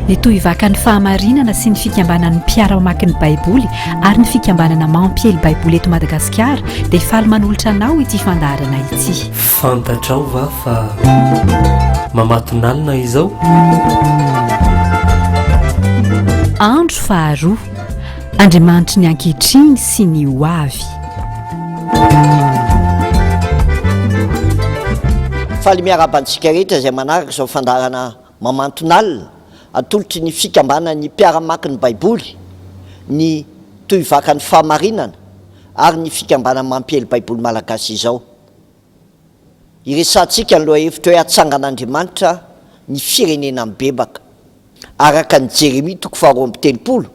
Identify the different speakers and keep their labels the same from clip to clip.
Speaker 1: Ny Tohivakan'ny Fahamarinana sy ny Fikambanan'ny Mpiara-mamaky ny Baiboly ary ny Fikambanana Mampiely Baiboly eto Madagasikara dia faly manolotra anao ity fandaharana ity.
Speaker 2: Fantatrao va fa mamatonalina izao?
Speaker 1: Andro faharoa. Andriamanitry ny ankehitriny sy ny ho avy.
Speaker 3: Faly miarahaba antsika rehetra izay manaraka izao fandaharana Mamantonalina, atolotry ny Fikambanan'ny Mpiara-mamaky ny Baiboly, ny Tohivakan'ny Fahamarinana ary ny Fikambanana Mampiely Baiboly Malagasy izao. Iresahantsika ny lohahevitra hoe Hatsangan'Andriamanitra ny firenena mibebaka, araka an'i Jeremia toko faharoa amby telopolo,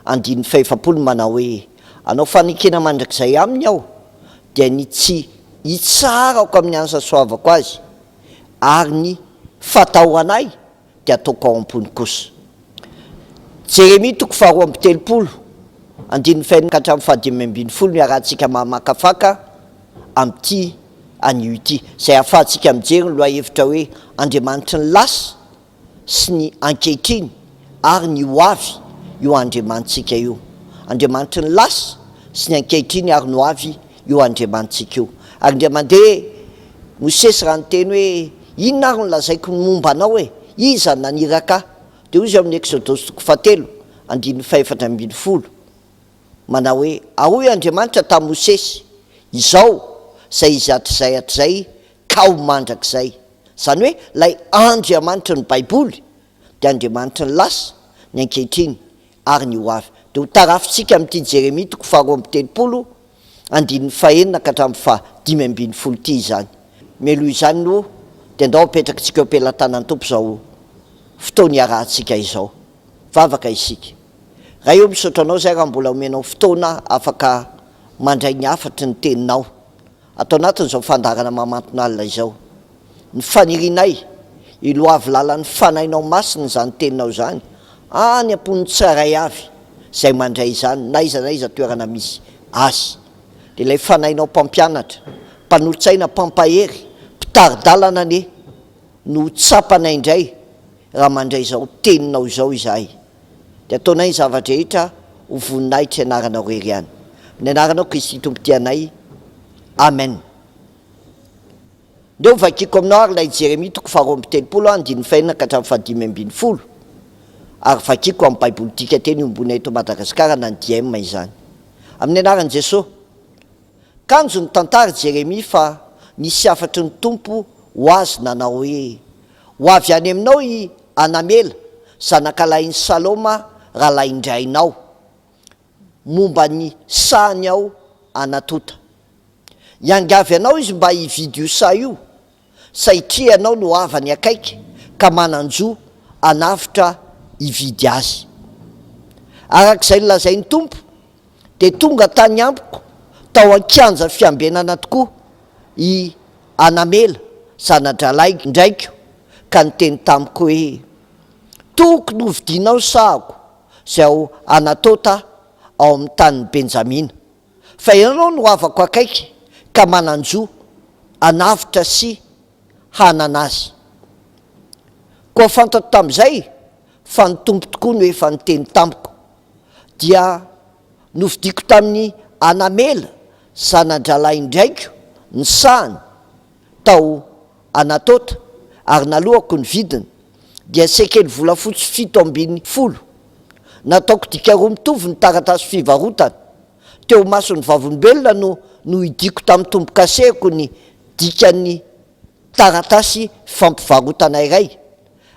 Speaker 3: andininy fahefapolo manao hoe, Hanao fanekena mandrakizay aminy Aho, dia ny tsy hitsaharako amin'ny ansasoavako azy, ary ny fatahorana ahy dia ataoko ao am-pony kosa. Jeremia toko faharoa amby telopolo, andininy fahenina ka hatramin'ny fahadimy ambin'ny folo no iarahantsika mamakafaka amin'ity anio ity, izay ahafahantsika mijery ny lohahevitra hoe Andriamanitry ny lasa sy ny ankehitriny ary ny ho avy io Andriamanitsika io. Andriamanitry ny lasa sy ny ankehitriny ary ny ho avy io Andriamanitsika io. Ary indray mandeha Mosesy raha niteny hoe, Inona ary no lazaiko ny momba anao e? Iza no naniraka ahy? Dia hoy izy ao amin'ny Eksodosy toko fahatelo, andininy fahefatra ambin'ny folo, manao hoe, Ary hoy Andriamanitra tamin'i Mosesy, Izao, izay izy hatrizay hatrizay ka ho mandrakizay. Izany hoe ilay Andriamanitry ny Baiboly dia Andriamanitry ny lasa, ny ankehitriny ary ny ho avy. Dia ho tarafintsika amin'ity Jeremia toko faharoa amby telopolo andininy fahenina ka hatramin'ny fahadimy ambin'ny folo ity izany. Mialoha izany aloha dia ndao apetrakitsika eo am-pelatanan'ny Tompo izao fotoana iarahantsika izao. Vavaka isika. Ray ô misaotra Anao izahay raha mbola omenao fotoana afaka mandray ny hafatry ny Teninao. Ato anatin'izao fandaharana mamantonalina izao. Ny fanirianay, iloavy lalan'ny Fanahinao Masina izany Teninao izany any am-pon'ny tsirairay avy izay mandray izany na aiza na aiza toerana misy azy. Dia ilay Fanahinao Mpampianatra, Mpanolotsaina, Mpampahery, Mpitari-dalana anie no ho tsapanay indray raha mandray izao Teninao izao izahay. Dia ataonay ny zava-drehetra ho voninahitry anaranao irery ihany. Amin'ny anaranao Kristy Tompo tia anay. Amen. Ndeha ho vakiko aminao ary ilay Jeremia toko faharoa amby telopolo andininy fahenina ka hatramin'ny fahadimy ambin'ny folo ary vakiko amin'ny Baiboly dikanteny iombonana eto Madagasikara na ny DIEM izany. Amin'ny anaran'i Jesoa. Kanjo nitantara i Jeremia fa nisy hafatry ny Tompo ho azy nanao hoe, Ho avy any aminao i Anamela, zanakalahin'i Saloma rahalahin-drainao, momba ny sahany ao Anatota. Hiangavy anao izy mba hividy io saha io, Saitria ianao no havany akaiky ka manan-jo hanavotra hividy azy. Araka izay nolazain'ny Tompo, dia tonga tany amiko tao an-kianja fiambenana tokoa i Anamela, zana-drahalahin-draiko, ka niteny tamiko hoe, Tokony hovidianao ny sahako izay ao Anatota ao amin'ny tanin'i Benjamina. Fa ianao no havako akaiky ka manan-jo hanavotra sy hanana azy. Koa fantatro tamin'izay fa ny Tompo tokoa no efa niteny tamiko. Dia nofidiako tamin'i Anamela zana-drahalahin-draiko ny sahany tao Anatota, ary naloako ny vidiny, dia sekely volafotsy 17. Nataoko dika roa mitovy ny taratasy fivarotana. Teo imason'ny Vavolombelona no nohidiako tamin'ny tombo-kasehiko ny dikan'ny taratasy fampivarotana iray,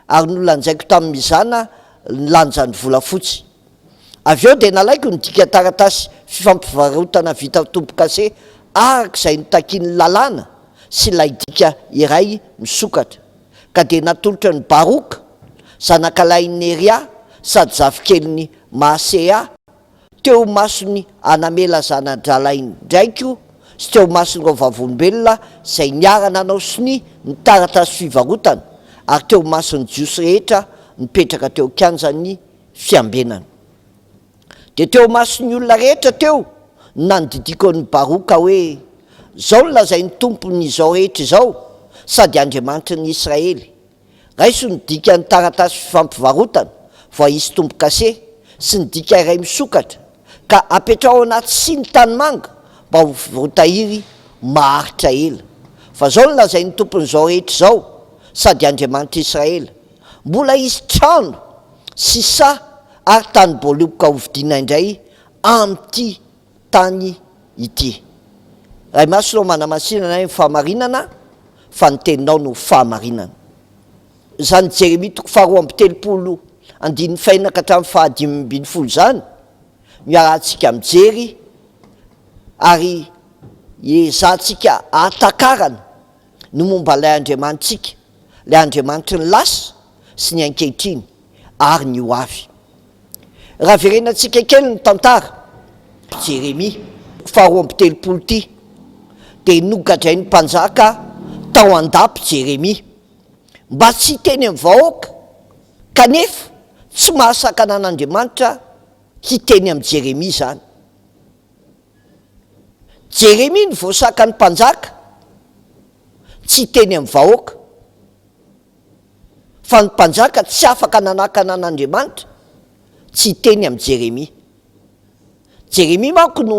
Speaker 3: ary nolanjaiko tamin'ny mizana ny lanjan'ny volafotsy. Avy eo dia nalaiko ny dikan-taratasy fifampivarotana vita tombo-kase araka izay notakian'ny lalàna sy ilay dika iray misokatra, ka dia natolotra an'i Baroka, zanakalahin'i Neria sady zafikelin'i Mahaseia, teo imason'i Anamela zana-drahalahin-draiko sy teo imason'ireo vavolombelona izay niara-nanao sonia ny taratasy fivarotana, ary teo imason'ny Jiosy rehetra nipetraka teo an-kianjan'ny fiambenana. Dia teo imason'ny olona rehetra teo no nandidiako an'i Baroka hoe, Izao no lazain'ny Tompon'izao rehetra izao sady Andriamanitry ny Israely, Raiso ny dikan'ny taratasy fifampivarotana. Voaisy tombo-kase sy ny dika iray misokatra, ka apetraho ao anaty siny tanimanga mba ho voatahiry maharitra ela. Fa izao no lazain'ny Tompon'izao rehetra izao, sady Andriamanitr'i Israely, Mbola hisy trano sy saha ary tanim-boaloboka hovidiana indray amin'ity tany ity. Ray Masina ô, manamasina anay amin'ny fahamarinana, fa ny teninao no fahamarinana. Izany Jeremia toko faharoa amby telopolo andininy fahenina ka hatramin'ny fahadimy ambin'ny folo izany no iarahantsika mijery ary iezahantsika ahatakarana ny momba ilay Andriamanitsika, ilay Andriamanitry ny lasa sy ny ankehitriny ary ny ho avy. Raha verenantsika kely ny tantara, Jeremia faharoa amby telopolo ity, dia nogadrain'ny mpanjaka tao an-dapa Jeremia mba tsy hiteny amin'ny vahoaka, kanefa tsy mahasakana an'Andriamanitra hiteny amin'i Jeremia izany. Jeremia no voasakan'ny mpanjaka tsy hiteny amin'ny vahoaka, fa ny mpanjaka tsy afaka nanakana an'Andriamanitra tsy hiteny amin'i Jeremia. Jeremia manko no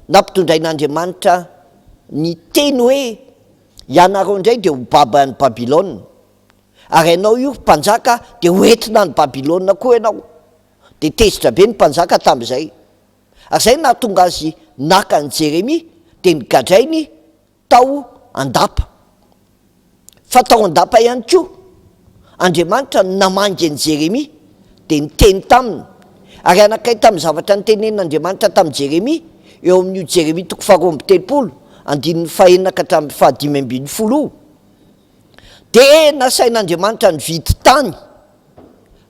Speaker 3: nampitondrain'Andriamanitra ny teny hoe, Ianareo indray dia ho babo any Babylona, ary ianao io ry mpanjaka dia ho entina any Babylona koa ianao. Dia tezitra be ny mpanjaka tamin'izay. Ary izay no nahatonga azy naka an'i Jeremia dia nogadrainy tao an-dapa. Fa tao an-dapa ihany koa, Andriamanitra no namangy an'i Jeremia dia niteny taminy. Ary anankiray tamin'ny zavatra notenenin'Andriamanitra tamin'i Jeremia, eo amin'io Jeremia toko faharoa amby telopolo, andininy fahenina ka hatramin'ny fahadimy ambin'ny folo io, dia nasain'Andriamanitra nividy tany.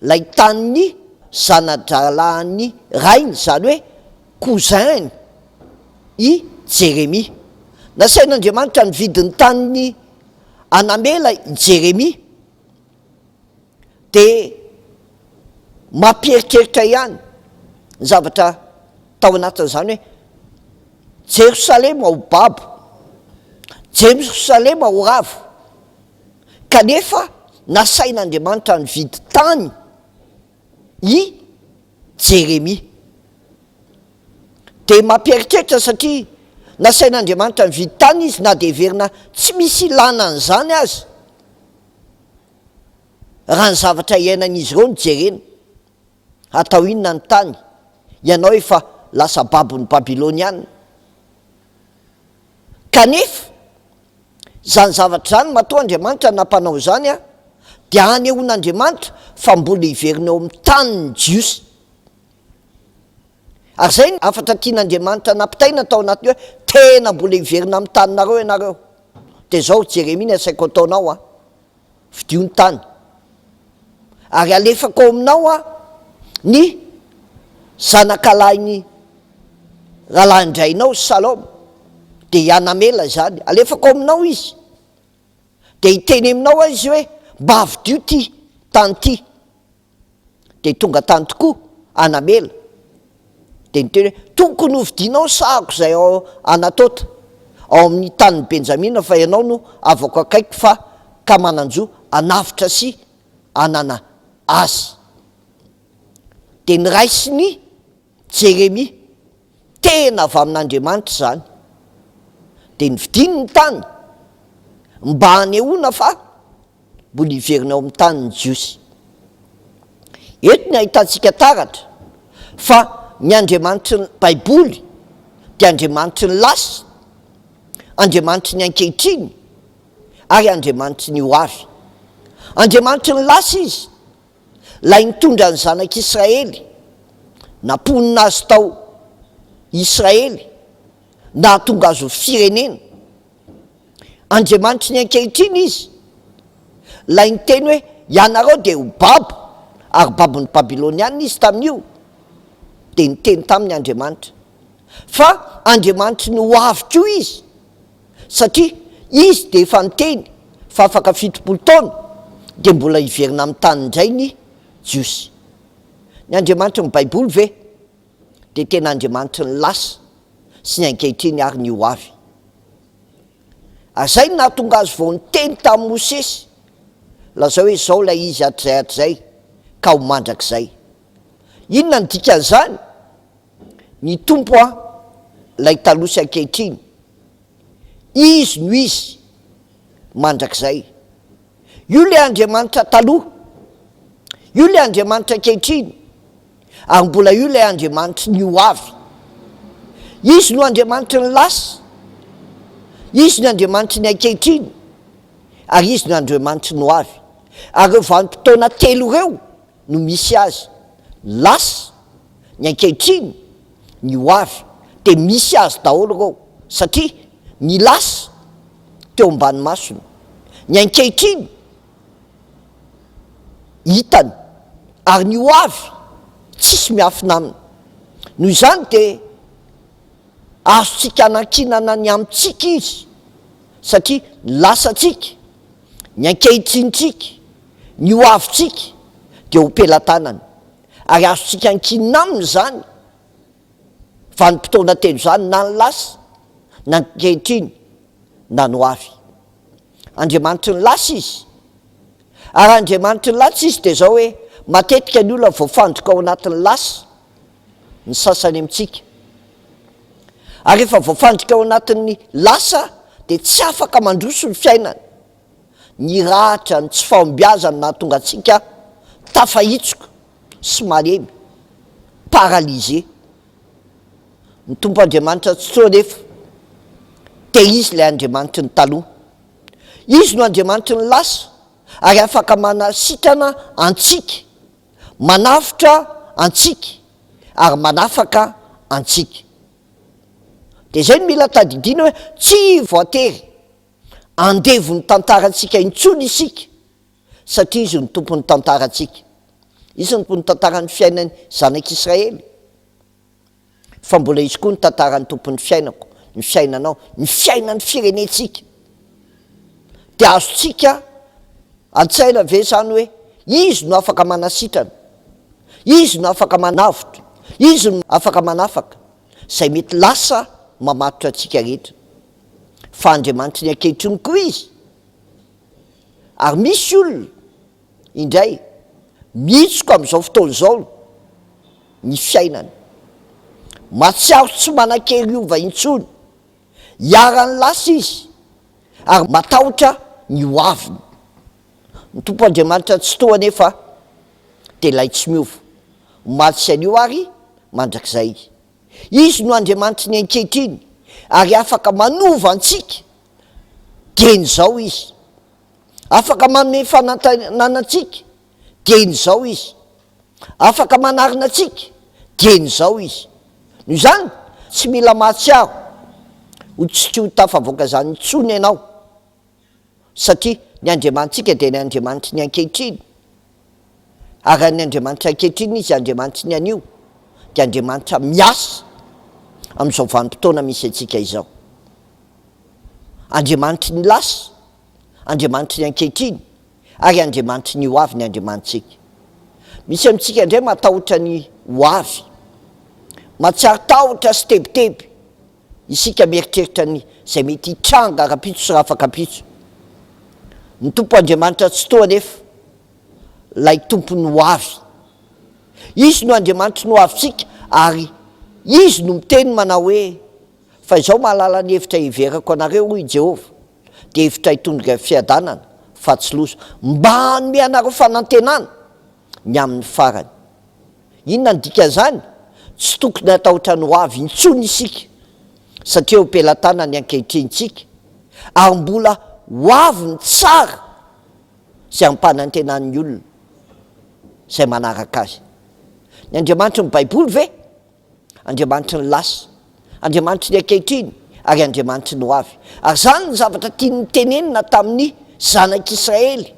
Speaker 3: ilay tanin'ny zana-drahalahin'ny rainy, izany hoe cousin-ny, i Jeremia. Nasain'Andriamanitra nividy ny tanin'i Anamela i Jeremia. Dia mampieritreritra ihany ny zavatra tao anatin'izany hoe Jerosalema ho babo, Jerosalema ho rava. Kanefa nasain'Andriamanitra nividy tany i Jeremia. Dia mampieritreritra satria nasain'Andriamanitra nividy tany izy na dia heverina tsy misy ilana an'izany aza, raha ny zavatra iainan'izy ireo no jerena. Hatao inona ny tany? Ianao efa lasa babon'ny Babyloniana. Kanefa, izany zavatra izany, matoa Andriamanitra nampanao izany, dia hanehoan'Andriamanitra fa mbola hiverina eo amin'ny tany ny Jiosy. Ary izay ny hafatra tian'Andriamanitra nampitaina tao anatin'ny hoe, tena mbola hiverina amin'ny taninareo ianareo. Dia izao, Jeremia, ny asaiko ataonao an, Fidio ny tany, ary halefako ao aminao aho ny zanakalahin'ny rahalahin-drainao Saloma, dia i Hanamela izany, halefako ao aminao izy, dia hiteny aminao aho izy hoe, Mba fidio ity tany ity. Dia tonga tany tokoa Anamela, dia niteny hoe, Tokony hovidianao ny sahako izay ao Anatota, ao amin'ny tanin'i Benjamina, fa ianao no havako akaiky fa ka manan-jo hanavotra sy hanana azy. Dia noraisin'i Jeremia tena avy amin'Andriamanitra izany, dia novidiany ny tany mba hanehoana fa mbola hiverina ao amin'ny tany ny Jiosy. Eto ny ahitantsika taratra fa ny Andriamanitry ny Baiboly dia Andriamanitry ny lasa, Andriamanitry ny ankehitriny ary Andriamanitry ny ho avy. Andriamanitry ny lasa Izy, ilay nitondra ny zanak'Israely, namponina azy tao Israely, nahatonga azy ho firenena. Andriamanitry ny ankehitriny Izy, ilay niteny hoe, Ianareo dia ho babo, ary babon'ny Babylonianina izy tamin'io, dia niteny taminy Andriamanitra. Fa Andriamanitry ny ho avy koa Izy, satria Izy dia efa niteny fa afaka 70 taona dia mbola hiverina amin'ny tany indray ny Jiosy. Ny Andriamanitry ny Baiboly ve dia tena Andriamanitry ny lasa sy ny ankehitriny ary ny ho avy? Ary izay no nahatonga azy vao niteny tamin'i Mosesy, Lazao hoe izao ilay izy hatrizay hatrizay. ka ho mandrakizay. Inona no dikan'izany? Ny Tompo an, ilay taloha sy ankehitriny, Izy no Izy mandrakizay. Io ilay Andriamanitra taloha, io ilay Andriamanitra ankehitriny, ary mbola io ilay Andriamanitry ny ho avy. Izy no Andriamanitry ny lasa, Izy no Andriamanitry ny ankehitriny, ary Izy no Andriamanitry ny ho avy. Ary ireo vanim-potoana telo ireo no misy azy, ny lasa, ny ankehitriny, ny ho avy, dia misy azy daholo ireo, satria ny lasa teo ambany masony, ny ankehitriny hitany, ary ny ho avy tsisy miafina aminy. Noho izany dia azontsika anankinana ny amintsika izy, satria ny lasantsika, ny ankehitrinintsika, ny ho avintsika dia ho pelatanany. Ary azontsika ankinina aminy izany vanim-potoana telo izany, na ny lasa, na ny ankehitriny, na ny ho avy. Andriamanitry ny lasa Izy. Ary Andriamanitry ny lasa Izy dia izao hoe, matetika ny olona voafandrika ao anatin'ny lasa, ny sasany amintsika. Ary rehefa voafandrika ao anatin'ny lasa dia tsy afaka mandroso ny fiainana. Ny ratra, ny tsy fahombiazana no nahatonga antsika tafahitsoka sy malemy, paralysé. Ny Tompo Andriamanitra Tsitoha anefa dia Izy ilay Andriamanitry ny taloha. Izy no Andriamanitry ny lasa ary afaka manasitrana antsika, manavotra antsika ary manafaka antsika. Dia izay no mila tadidiana hoe tsy voatery andevon'ny tantarantsika intsony isika satria Izy no Tompon'ny tantarantsika. Izy no nitantaran'ny fiainan'ny zanak'Israely. Fa mbola izy koa ny tantaran'ny Tompon'ny fiainako, ny fiainanao, ny fiainan'ny firenentsika. Dia azontsika an-tsaina ve izany hoe Izy no afaka manasitrana, Izy no afaka manavotra, Izy no afaka manafaka izay mety lasa mamatotra antsika rehetra. Fa Andriamanitry ny ankehitriny koa Izy. Ary misy olona indray mihitsoka amin'izao fotoana izao ny fiainany. Mahatsiaro tsy manan-kery hiova intsony. Iharan'ny lasa izy ary matahotra ny ho aviny. Ny Tompo Andriamanitra Tsitoha anefa dia ilay tsy miova, omaly sy anio ary mandrakizay. Izy no Andriamanitry ny ankehitriny ary afaka manova antsika dieny izao Izy. Afaka manome fanantenana antsika dieny izao Izy. Afaka manarina antsika dieny izao Izy. Noho izany, tsy mila mahatsiaro ho tsy ho tafavoaka izany intsony ianao, satria ny Andriamanitsika dia ny Andriamanitry ny ankehitriny, ary raha ny Andriamanitra ankehitriny Izy Andriamanitry ny anio, dia Andriamanitra miasa amin'izao vanim-potoana misy antsika izao. Andriamanitry ny lasa, Andriamanitry ny ankehitriny, ary Andriamanitry ny ho avy ny Andriamanitsika. Misy amintsika indray matahotra ny ho avy. Mahatsiaro tahotra sy tebiteby isika mieritreritra ny izay mety hitranga rahampitso sy rahafakampitso. Ny Tompo Andriamanitra Tsitoha anefa, ilay Tompon'ny ho avy. Izy no Andriamanitry ny ho avintsika ary Izy no miteny manao hoe, Fa izao mahalala ny hevitra hiheverako anareo, hoy i Jehovah, dia hevitra hitondra fiadanana, fa tsy loza, mba hanome anareo fanantenana ny amin'ny farany. Inona no dikan'izany? Tsy tokony hatahotra ny hoavy intsony isika, satria eo am-pelatanana ny ankehitrinintsika, ary mbola ho avy ny tsara izay ampanantenan'ny olona izay manaraka azy. Ny Andriamanitry ny Baiboly ve? Andriamanitry ny lasa, Andriamanitry ny ankehitriny, ary Andriamanitry ny ho avy. Ary izany no zavatra tiany notenenina tamin'ny zanak'Israely,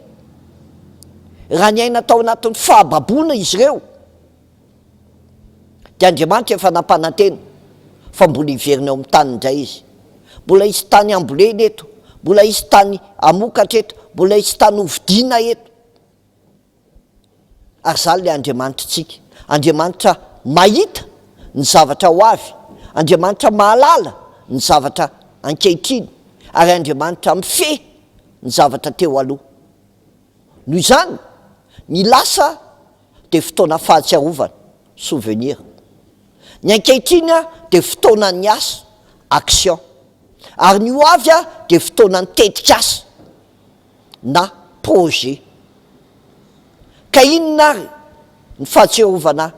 Speaker 3: raha niaina tao anatin'ny fahababoana izy ireo, dia Andriamanitra efa nampanantena fa mbola hiverina eo amin'ny tany indray izy. Mbola hisy tany hambolena eto, mbola hisy tany hamokatra eto, mbola hisy tany hovidiana eto. Ary izany ilay Andriamanitritsika. Andriamanitra mahita ny zavatra ho avy, Andriamanitra mahalala ny zavatra ankehitriny, ary Andriamanitra mifehy ny zavatra teo aloha. Noho izany, ny lasa. dia fotoana fahatsiarovana, souvenir. Ny ankehitriny dia fotoanan'ny asa, action. Ary ny ho avy dia fotoanan'ny tetikasa na projet. Ka inona ary ny fahatsiarovana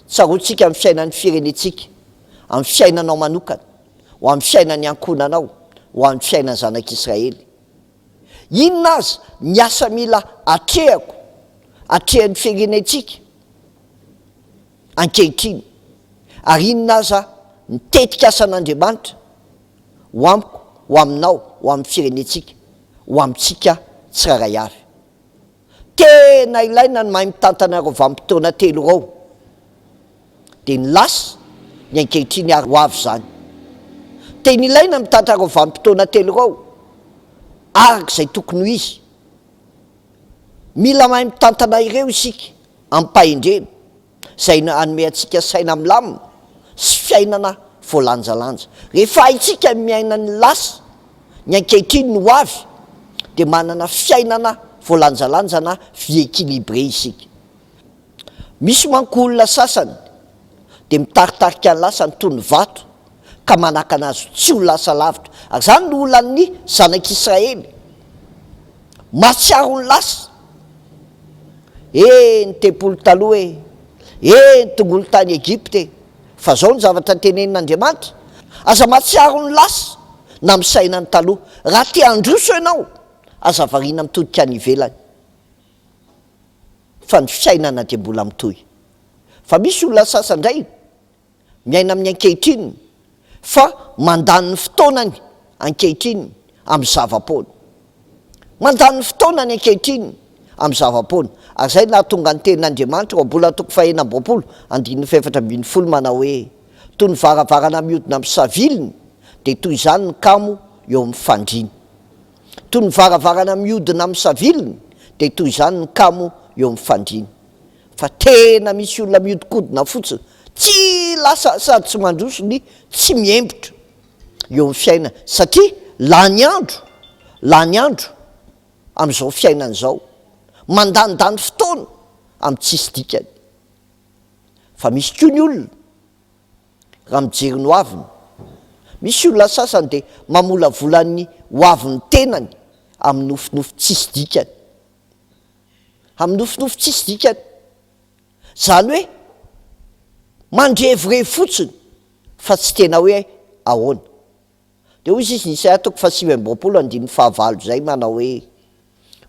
Speaker 3: tsaroantsika amin'ny fiainan'ny firenentsika, amin'ny fiainanao manokana, ho amin'ny fiainan'ny ankohonanao, ho amin'ny fiainan'ny zanak'Israely? Inona aza ny asa mila atrehako, atrehan'ny firenentsika ankehitriny? Ary inona aza ny tetik'asan'Andriamanitra ho amiko, ho aminao, ho amin'ny firenentsika, ho amintsika tsirairay avy? Tena ilaina ny mahay mitantana ireo vanim-potoana telo ireo. Dia ny lasa, ny ankehitriny ary ho avy izany. Tena ilaina ny mitantana ireo vanim-potoana telo ireo araka izay tokony ho izy. Mila mahay mitantana ireo isika amim-pahendrena. izay hanome antsika saina milamina sy fiainana voalanjalanja. Rehefa haintsika ny miaina ny lasa, ny ankehitriny, ny ho avy, dia manana fiainana voalanjalanja na vie équilibrée isika. Misy manko olona sasany dia mitaritarika ny lasany toy ny vato ka manakana azy tsy ho lasa lavitra. Ary izany no olan'ny zanak'Israely. Mahatsiaro ny lasa. E, ny tempoly taloha e! E, ny tongolo tany Egypta e! Fa izao ny zavatra tenenin'Andriamanitra, Aza mahatsiaro ny lasa na misaina ny taloha. Raha te handroso ianao, aza variana mitodika any ivelany, fa ny fiainana dia mbola mitohy. Fa misy olona sasany indray, miaina amin'ny ankehitriny fa mandany ny fotoanany ankehitriny amin'ny zava-poana. Mandany ny fotoanany ankehitriny amin'ny zava-poana. Ary izay no nahatonga ny tenin'Andriamanitra ao Ohabolana toko fahenina amby 20, andininy fahefatra ambinifolo manao hoe, Toy ny varavarana mihodina amin'ny saviliny, dia toy izany ny kamo eo amin'ny fandriany. Toy ny varavarana mihodina amin'ny saviliny, dia toy izany ny kamo eo amin'ny fandriany. Fa tena misy olona mihodinkodina fotsiny, tsy lasa sady tsy mandroso ny tsy miembotra eo amin'ny fiainana satria lany andro, lany andro amin'izao fiainana izao, mandanindany fotoana amin'ny tsisy dikany. Fa misy koa ny olona raha mijery ny hoaviny, misy olona sasany dia mamolavola ny hoavin'ny tenany amin'ny nofinofy tsisy dikany. Amin'ny nofinofy tsisy dikany. Izany hoe mandrevirevy fotsiny fa tsy tena hoe ahoana. Dia hoy izy, Isaia toko fahasivy amby 20 andininy fahavalo izay manao hoe,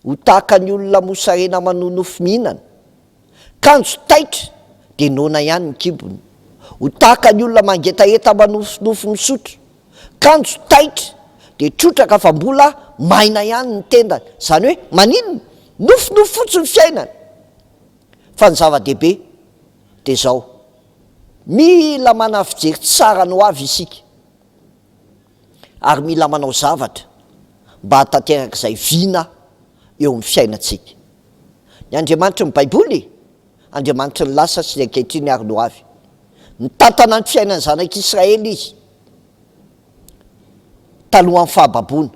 Speaker 3: Ho tahaka ny olona mosarena manonofy mihinana, kanjo taitra dia noana ihany ny kibony. Ho tahaka ny olona mangetaheta manofinofy misotro, kanjo taitra dia trotraka fa mbola maina ihany ny tendany. Izany hoe maninona? Nofinofy fotsiny ny fiainana. Fa ny zava-dehibe dia izao, mila manana fijery tsara ny ho avy isika ary mila manao zavatra mba hahatanteraka izay vina eo amin'ny fiainantsika. Ny Andriamanitry ny Baiboly, Andriamanitry ny lasa sy ny ankehitriny ary ny ho avy. Nitantana ny fiainan'ny zanak'Israely Izy talohan'ny fahababoana.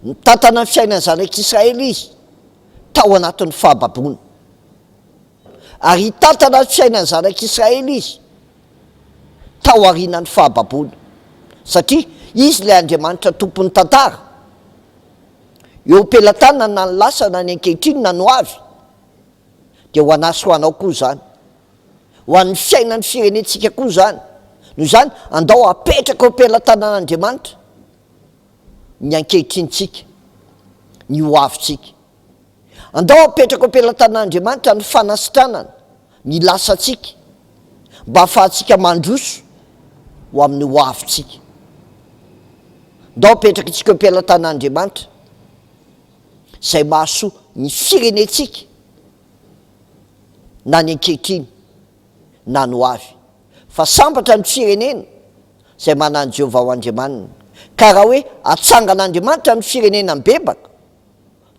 Speaker 3: Nitantana ny fiainan'ny zanak'Israely Izy tao anatin'ny fahababoana. Ary hitantana ny fiainan'ny zanak'Israely Izy tao aorianan'ny fahababoana. Satria Izy ilay Andriamanitra Tompon'ny tantara. Eo am-pelatanana na ny lasa na ny ankehitriny na ny ho avy, dia ho anà sy ho anao koa izany. Ho an'ny fiainan'ny firenentsika koa izany. Noho izany, andao hapetraka eo am-pelatanan'Andriamanitra ny ankehitrinintsika, ny ho avintsika. Andao hapetraka eo am-pelatanan'Andriamanitra ny fanasitranana ny lasantsika, mba hahafahantsika mandroso ho amin'ny ho avintsika. Ndao hapetrakintsika eo am-pelatanan'Andriamanitra izay mahasoa ny firenentsika na ny ankehitriny na ny ho avy. Fa sambatra ny firenena izay manana an'i Jehovah ho Andriamaniny. Ka raha hoe atsangan'Andriamanitra ny firenena mibebaka,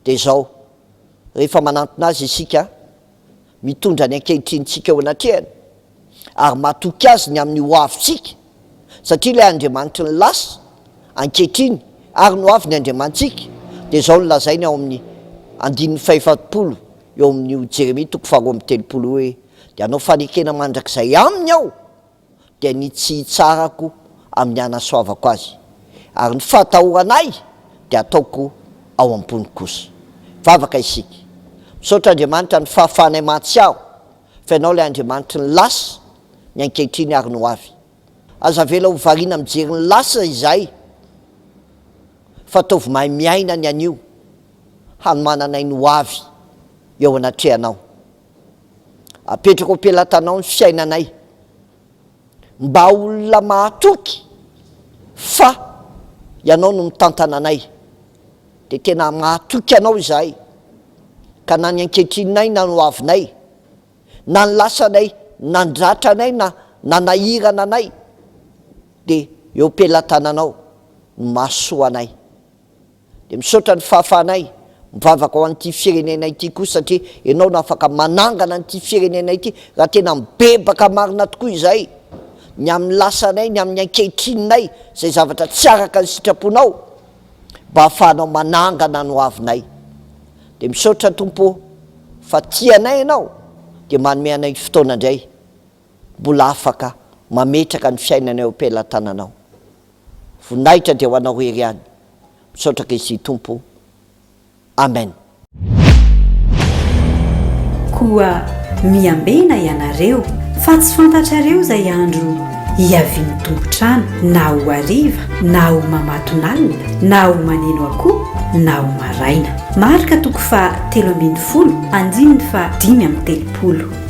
Speaker 3: dia izao, rehefa manantona Azy isika, mitondra ny ankehitrinintsika eo anatrehany, ary matoky Azy ny amin'ny ho avintsika, satria ilay Andriamanitry ny lasa, ankehitriny, ary ny ho avy ny Andriamanitsika, dia izao no lazainy ao amin'ny andininy fahefapolo. eo amin'io Jeremia toko faharoa 32 io hoe, Dia hanao fanekena mandrakizay aminy Aho, dia ny tsy hitsarako amin'ny hanasoavako azy, ary ny fahatahorana Ahy dia hataoko ao am-pony kosa. Hivavaka isika. Misaotra Andriamanitra ny fahafahanay mahatsiaro fa Ianao ilay Andriamanitry ny lasa, ny ankehitriny ary ny ho avy. Aza avela ho variana mijery ny lasa izahay fa ataovy mahay miaina ny anio hanomananay ny ho avy eo anatrehanao. Apetrako am-pelatanao ny fiainanay mba ho olona mahatoky fa Ianao no mitantana anay. Dia tena mahatoky Anao izahay ka na ny ankehitrininay na ny ho avinay, na ny lasanay nandratra anay na nanahirana anay dia eo am-pelatananao no mahasoa anay. Dia misaotra ny fahafahanay mivavaka ho an'ity firenena ity koa satria ianao no afaka manangana an'ity firenena ity raha tena mibebaka marina tokoa izahay ny amin'ny lasanay, ny amin'ny ankehitrininay izay zavatra tsy araka ny sitraponao mba hahafahanao manangana ny hoavinay. Dia misaotra Tompo ô fa tia anay ianao dia manome anay fotoana indray mbola afaka mametraka ny fiainanay eo am-pelatananao. Voninahitra dia ho anao irery ihany. Misaotra Kristy Tompo. Amen.
Speaker 1: Koa miambena ianareo, fa tsy fantatrareo izay andro hiavian'ny tompon-trano, na ho hariva, na ho mamatonalina, na ho maneno akoho, na ho maraina. Marka toko faha 13, andininy faha 35.